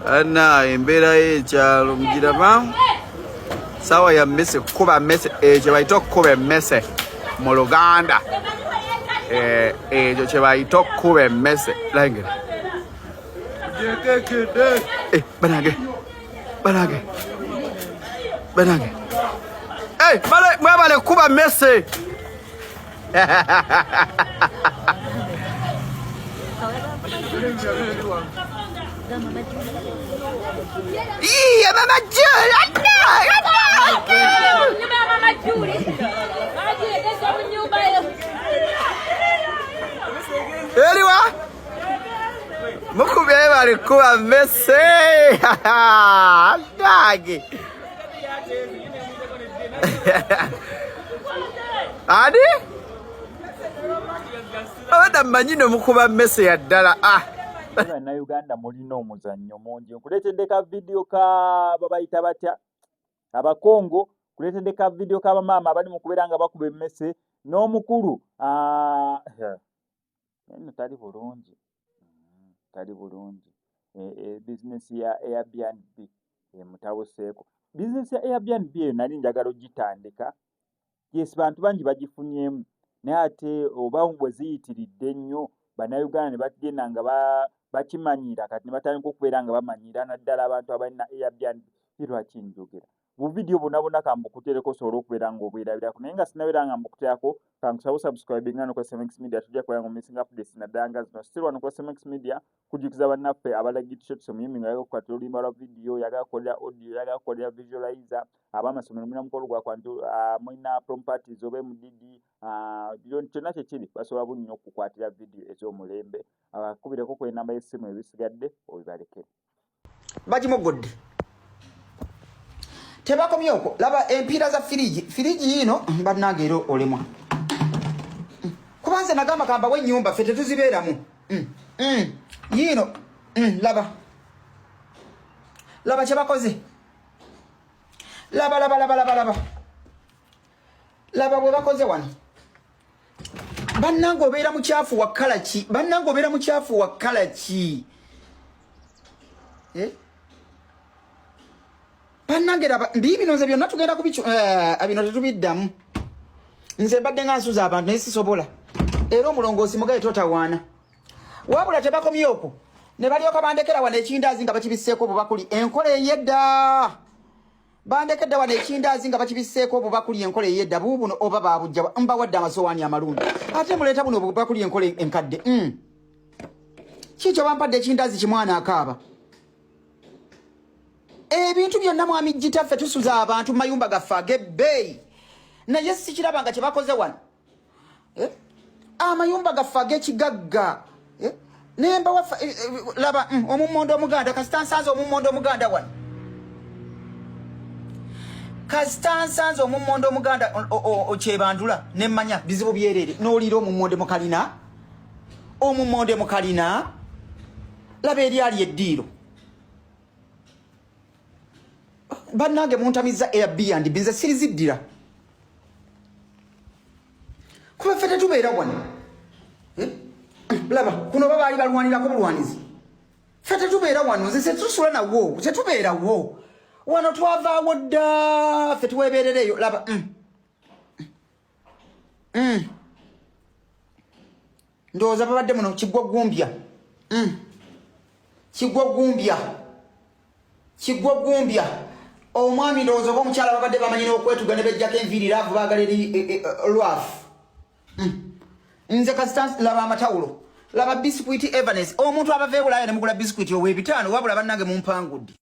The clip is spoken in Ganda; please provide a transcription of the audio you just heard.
Ana embeera y'ekyalo mugiraba, saawa ya mmese, kukuba mmese. Ekyo bayita okukuba emmese mu Luganda. Ekyo kye bayita okukuba emmese. Langera, banange, banange, banange, mwebale kukuba mmese. Iye, Mama Julie! Mama Julie! Eliwa? Mukubye bali kuba mmese. Dagi. Ani? Abadde mmanyi no mukuba mmese ya ddala. Ah. Bannayuganda mulina omuzannyo mungi. Nkuleetedde ka vidiyo ka babayita batya Abakongo, nkuleetedde ka vidiyo ka bamaama abali mu kubeera nga bakuba emmese n'omukulu ah, nno tali bulungi, tali bulungi. Bizinesi ya Airbnb emutabuseeko. Bizinesi ya Airbnb eyo nali njagala ogitandika, yes, bantu bangi bagifunyeemu, naye ate oba bwe ziyitiridde ennyo Bannayuganda ne bagenda nga bakimanyiira, kati ne batandika okubeera nga bamanyiira, naddala abantu abalina Airbnb. Ye lwaki njogera buvidiyo bwonna bwonna? Kambukutereko osobole okubeera ng'obwerabirako, naye nga sinabeera nga mbukuterako, kankusaba osubscribe nga no ku SMX Media, tujja kubeera nga omissinga updates naddala nga zino. Still wano ku SMX Media kujjukiza bannaffe abalaga shots, omuyimbi nga ayagala okukwatira oluyimba lwa vidiyo, yagala kukolera audio, yagala kukolera visualizer, ab'amasomero mulina mukolo gwakwantu, mulina prom parties oba MDD, kyonna kyekiri, basobola bunnyo okukwatira vidiyo ez'omulembe. Abakubireko ku enamba y'essimu, ebisigadde obibalekere. Bagimogodde, tebakomye okwo. Laba empiira za firiji, firiji yiino bannange, era olemwa kuba nze nagamba kambawe ennyumba, ffe tetuzibeeramu. Yiino, laba, laba kyebakoze, laba, laba, laba, laba, laba, laba bwe bakoze wano. Bannange, obeera mukyafu wa kkala ki? Bannange, obeera mukyafu wa kkala ki? Eh? Bannange, laba mbii bino. Nze byonna tugenda kubicu, bino tetubiddamu. Nze mbadde nga nsuza abantu, naye sisobola. Era omulongoosi mugaye totawaana. Wabula tebakomye okwo, ne balyoka bandekera wano ekindaazi nga bakibisseeko obubakuli, enkola ey'edda. Bandekedde wano ekindaazi nga bakibisseeko obubakuli, enkola ey'edda. Buubuno oba babujja? Mbawadde amasowaani amalungi, ate muleeta buno obubakuli, enkola enkadde. Kikyo bampadde ekindaazi kimwana akaaba. Ebintu byonna, mwami Gitaffe, tusuza abantu mu mayumba gaffe ag'ebbeeyi, naye sikiraba nga kyebakoze wano, eh? Amayumba gaffe ag'ekigagga, eh? Nembawa eh, laba, omummondo omuganda. Kasita nsanze omummondo omuganda wano, kasita nsanze omummondo omuganda okyebandula, nemmanya bizibu byerere. N'oliira omummonde mukalina, omummonde mukalina. Laba eryali eddiiro. Bannange, muntamiza Airbnb, nze siriziddira kuba ffe tetubeera wano, eh? Laba kuno, oba baali balwanirako bulwanizi. Ffe tetubeera wano, nze setusula nawo, tetubeerawo wano, twavaawo dda, ffe tuwebeerereeyo. Laba. Ndowooza babadde muno kigwa gumbya, Kigwa gumbya, kigwa gumbya. Omwami ndowooza oba omukyala babadde bamanyi n'okwetuga ne bejjako enviiri. Laavu baagala eri lwafu. Nze kasita laba amatawulo, laba bisikuiti Evanes. Omuntu abava e Bulaaya ne mugula bisikuiti ow'ebitaano. Wabula bannange, mumpangudde.